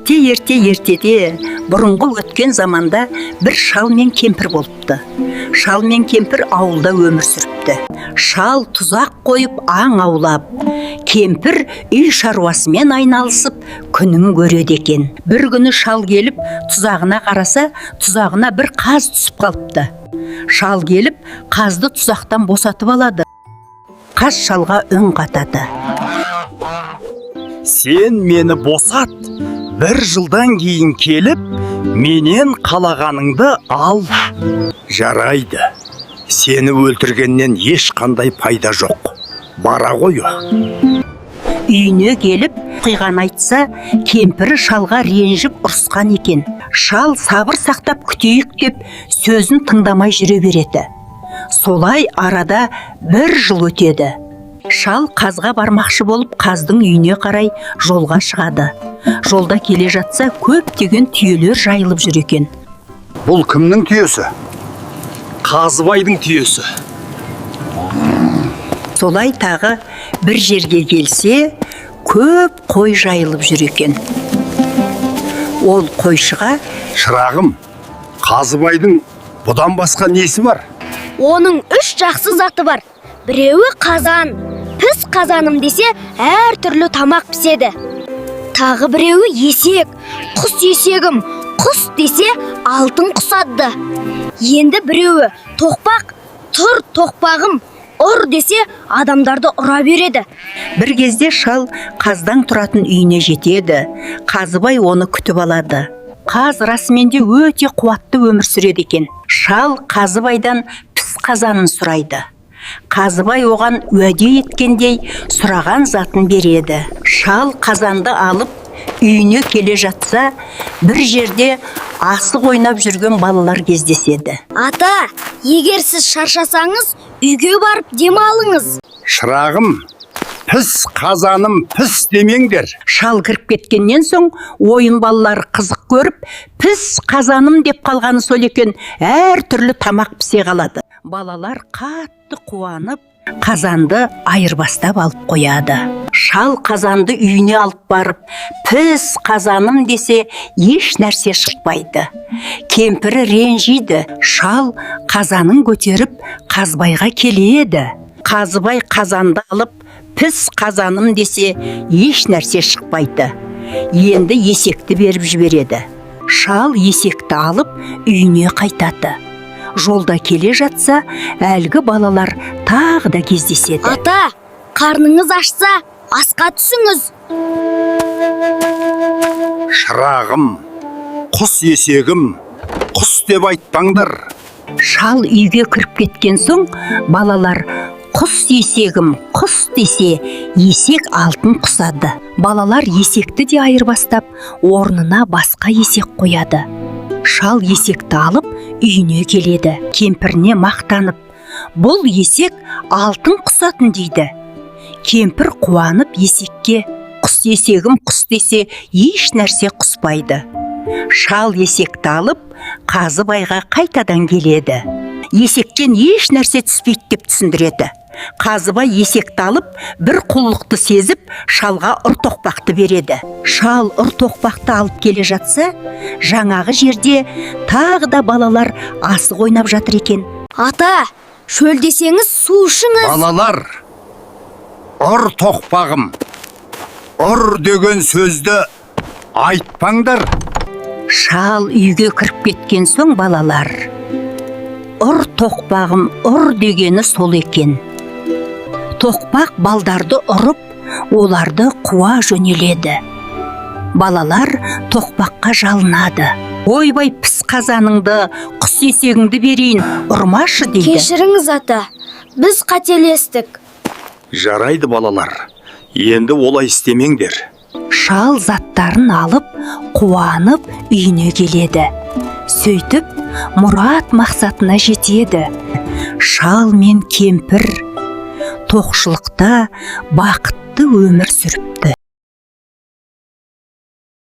Ерте, ерте, ертеде, бұрынғы өткен заманда бір шал мен кемпір болыпты. Шал мен кемпір ауылда өмір сүріпті. Шал тұзақ қойып аң аулап, кемпір үй шаруасымен айналысып күнін көреді екен. Бір күні шал келіп тұзағына қараса, тұзағына бір қаз түсіп қалыпты. Шал келіп қазды тұзақтан босатып алады. Қаз шалға үн қатады. Сен мені босат, бір жылдан кейін келіп, менен қалағаныңды ал. Жарайды. Сені өлтіргеннен ешқандай пайда жоқ. Бара ғой. Үйіне келіп қиған айтса, кемпірі шалға ренжіп ұрысқан екен. Шал сабыр сақтап күтейік деп, сөзін тыңдамай жүре береді. Солай арада бір жыл өтеді. Шал қазға бармақшы болып, қаздың үйіне қарай жолға шығады. Жолда келе жатса, көптеген түйелер жайылып жүр екен. Бұл кімнің түйесі? Қазыбайдың түйесі. Солай тағы бір жерге келсе, көп қой жайылып жүр екен. Ол қойшыға: Шырағым, Қазыбайдың бұдан басқа несі бар? Оның үш жақсы заты бар. Біреуі қазан. Піс қазаным десе, әр түрлі тамақ піседі. Тағы біреуі есек. Құс есегім, құс десе, алтын құсады. Енді біреуі тоқпақ. Тұр тоқпағым, ұр десе, адамдарды ұра береді. Бір кезде шал қаздаң тұратын үйіне жетеді. Қазыбай оны күтіп алады. Қаз расымен де өте қуатты өмір сүреді екен. Шал Қазыбайдан піс қазанын сұрайды. Қазыбай оған уәде еткендей, сұраған затын береді. Шал қазанды алып үйіне келе жатса, бір жерде асық ойнап жүрген балалар кездеседі. Ата, егер сіз шаршасаңыз, үйге барып демалыңыз. Шырағым, піс қазаным, піс демеңдер. Шал кіріп кеткеннен соң, ойын балалары қызық көріп, піс қазаным деп қалғаны сол екен, әр түрлі тамақ пісе қалады. Балалар қатты қуанып, қазанды айырбастап алып қояды. Шал қазанды үйіне алып барып, піс қазаным десе, еш нәрсе шықпайды. Кемпірі ренжиді. Шал қазанын көтеріп Қазбайға келеді. Қазыбай қазанды алып, піс қазаным десе, еш нәрсе шықпайды. Енді есекті беріп жібереді. Шал есекті алып үйіне қайтады. Жолда келе жатса, әлгі балалар тағы да кездеседі. Ата, қарныңыз ашса, асқа түсіңіз. Шырағым, құс есегім, құс деп айтпаңдар. Шал үйге кіріп кеткен соң, балалар құс есегім, құс десе, есек алтын құсады. Балалар есекті де айырбастап, орнына басқа есек қояды. Шал есекті алып үйіне келеді. Кемпіріне мақтанып, бұл есек алтын құсатын дейді. Кемпір қуанып, есекке құс есегім, құс десе, еш нәрсе құспайды. Шал есекті алып Қазыбайға қайтадан келеді. Есектен еш нәрсе түспейді деп түсіндіреді. Қазыбай есекті алып, бір құллықты сезіп, шалға ұр тоқпақты береді. Шал ұр тоқпақты алып келе жатса, жаңағы жерде тағы да балалар асық ойнап жатыр екен. Ата, шөлдесеңіз, су ішіңіз. Балалар, ұр тоқпағым, ұр деген сөзді айтпаңдар. Шал үйге кіріп кеткен соң, балалар ұр тоқпағым, ұр дегені сол екен. Тоқпақ балдарды ұрып, оларды қуа жөнеледі. Балалар тоқпаққа жалынады: ойбай, піс қазаныңды, құс есегіңді берейін, ұрмашы, дейді. Кешіріңіз, ата, біз қателестік. Жарайды, балалар, енді олай істемеңдер. Шал заттарын алып, қуанып үйіне келеді. Сөйтіп мұрат мақсатына жетеді. Шал мен кемпір тоқшылықта бақытты өмір сүріпті.